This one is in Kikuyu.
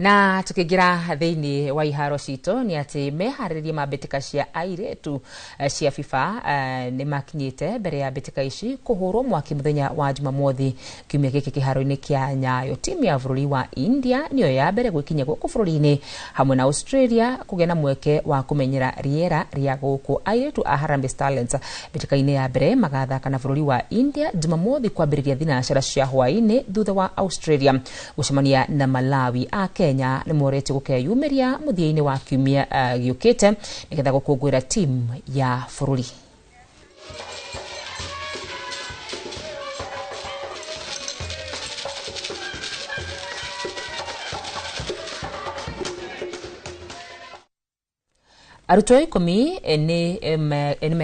Na tukiingira thiini wa iharo citũ nĩ atĩ meharĩrĩria ma mbĩtĩka cia airĩtu cia FIFA nĩ makinyĩte mbere ya mbĩtĩka ici kũhũrwo mwaki mũthenya wa Jumamothi kiumia gĩkĩ kĩharo-inĩ kĩa Nyayo. Timu ya bũrũri wa India nĩyo ya mbere gwĩkinyia gũkũ bũrũri-inĩ hamwe na Australia kũgĩa na mweke wa kũmenyera rĩera rĩa gũkũ. Airĩtu a Harambee Starlets mbĩtĩka-inĩ ya mbere magathaka na bũrũri wa India Jumamothi kwambĩrĩria thinacara cia hwaĩ-inĩ thutha wa Australia gũcemania na Malawi. A Kenya nĩ moretio gũkeyumĩria mũthia-inĩ wa kiumia gĩũkĩte nĩgetha gũkũngũĩra timu ya bũrũri. Arutwo 10 nĩ